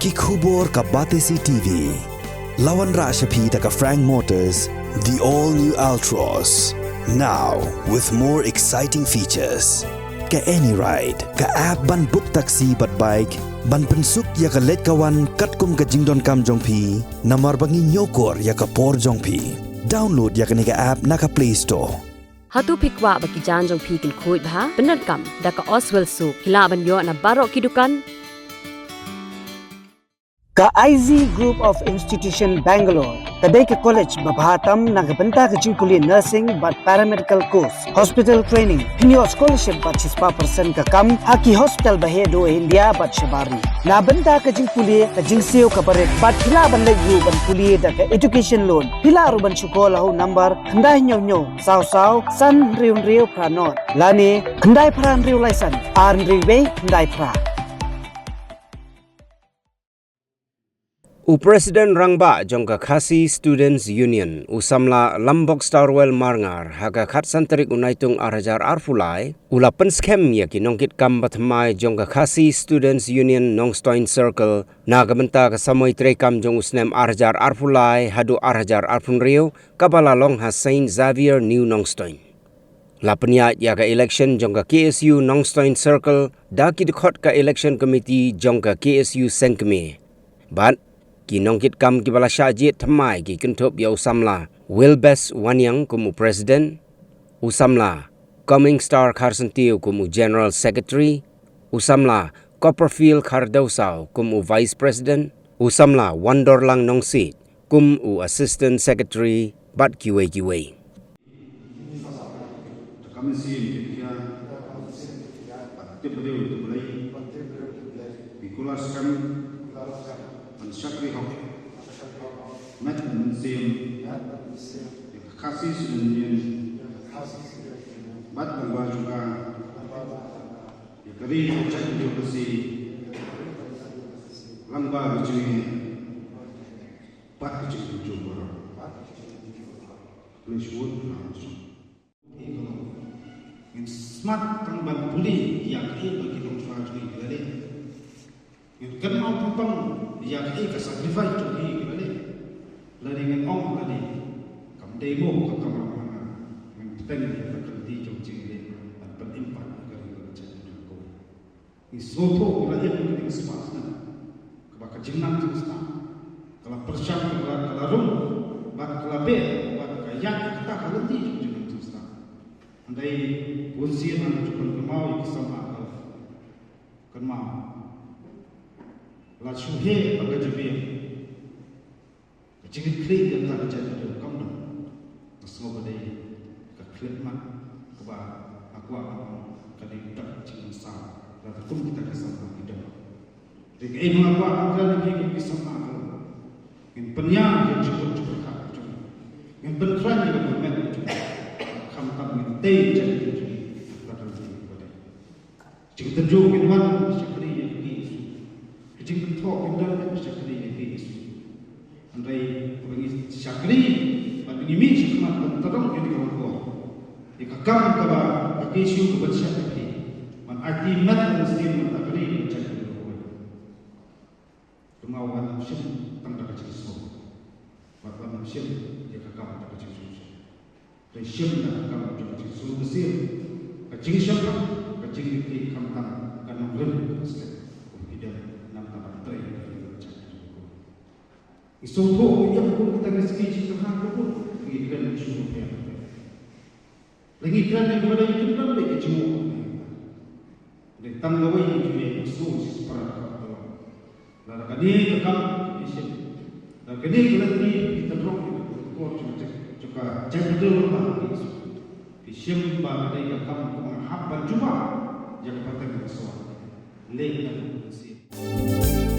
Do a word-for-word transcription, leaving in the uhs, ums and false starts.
Ki khubor ka Batesi T V. La wanrah sha phi da ka Frank Motors, the all new Altroz. Now with more exciting features. Ka AnyRide, ka app ban book taxi bad bike, ban pynsuk ïa ka leit ka wan katkum ka jingdonkam jong phi, namar ba ngi ñiewkor ïa ka por jong phi. Download ïa kane ka app na ka Play Store. Hato phi kwah ba ki jaiñ jong phi kin khuid bha? Pyndonkam da ka Oswell Soap. Phi lah ban ïoh na baroh ki dukan. Ka I Z Group of Institution Bangalore ka dei ka college ba bha tam na ka bynta ka jingpule nursing bad paramedical course, hospital training. Phin ïoh scholarship bad shispah percent ka kam ha ki hospital ba heh duh ha India bad shabar ri. Na bynta ka jingpule, ka jingsiew kaba rit bad phi lah ban leit ruh ban pule da ka education loan. Phi lah ruh ban shu call ha u number khyndai hynñiew hynñiew saw saw san hynriew hynriew phra nod lane khyndai phra hynriew lai san ar hynriew wei khyndai phra. U President Rangbah jong ka Khasi Students Union, u samla Lambok Starwell Marngar, ha ka khatsan tarik u Naitung ar hajar arphew lai, u la pynskhem ïa ki nongkitkam bathymmai jong ka Khasi Students Union Nongstoiñ Circle, na ka bynta ka samoi treikam jong u snem ar hajar arphew lai haduh ar hajar arphew hynriew, kaba la long ha Saint Xavier New Nongstoiñ. La pynïaid ïa ka election jong ka K S U Nongstoiñ Circle da ki dkhot ka election committee jong ka K S U Sengkmie. Bad ki nongkitkam kiba la shah jied thymmai ki kynthup ïa u samla Wilbes Wanniang kum u president, u samla Coming Star Kharsyntiew kum u general secretary, u samla Copperfield Khardewsaw kum u vice president, u samla Wandorlang Nongsiej kum u assistant secretary bad kiwei kiwei. Te ka mynsiem te khia, bad tip briew te Blei, phi kular skhem, ban shakri hok met bad mynsiem ïa ka Khasi Students Union bad lyngba jong ka, ïa ka ri ka jaitbynriew Khasi, lyngba ka jingeh bad ka jingpynjur baroh. Khublei shibun. Ngin smat tang ban pule ïa kaei ba ki nongtrai jong ngi ki la leh. Ngin kynmaw pynpang ïa kaei ka sacrifice jong ki ki la leh. Lane ngin ong lane kam dei mo ka kamram, ngin bteng ïa ka kynti jong jingleh ban pynïm pat ïa ka ri ka jaitbynriew. Ngi sngewthuh ïa la ïa ka ding spah snem kaba ka jingnang jingstad ka la pyrshang, ka la, ka la rung bad ka la beh bad ka ïaid kata ka lynti jong jingnang jingstad. Hynrei bun sien ngi ju pynkynmaw ïa ki samla ka la kynmaw, la shu heh bad ka jabieng. Ka jingkitkhlieh ïa ka jaitbynriew kam dei, nga sngew ba dei ka khyllipmat kaba nga kwah ban ong ka dei ka jingsaw lada kum kita ki samla ki don. Dei kaei ba nga kwah ban kren ïa ki, ki samla ka long, ngin pynïar ïa ka jingkut jingpyrkhat ka jong ngi, ngin pynkhlaiñ ïa ka met ka jong ngi, khamtam ngin tei ïa ka jingkitkhlieh ïa ka jaitbynriew. Jingtynjuh ngin wan shakri ïa ka K S U. Ka jingkynthoh ngin don shakri ïa ka K S U. Hynrei ba ngi shakri bad ba ngi mih shakhmat ban tyrong ïa ka rangkor, ïa ka kam kaba ka K S U ka ban shakri, ban aiti met ban sdien ban takri ban shakri. Kynmaw, wat nym shim tang da ka jingsngew, wat, wat nym shim ïa ka kam da ka jingsngew. Te shim da ka kam jong ka jingsngew bsih, ka jingshemphang, ka jingkitkhlieh, khamtam ka nongrim ka step kum ki dem na ka bynta ban trei ka ri ka jaitbynriew. Ngi sngewthuh ïa kum kita ki sngi jingthrang ka bun ngi kren issue bapher bapher. Lada ngi kren ïa kaba dei, ngi kren beit ïa ka jingmut. Dei tang kawei ka jingmut ka sngewsih para ka, ka long lada kane ka kam ki shim, lada kane ka lynti ki tynrong ïa ka kor jong ka, jong ka jaitbynriew, lada ki shim ba ka dei ka kam kaba nga hap ban jubab ïa ka pateng ka sor. Leh na ka mynsiem.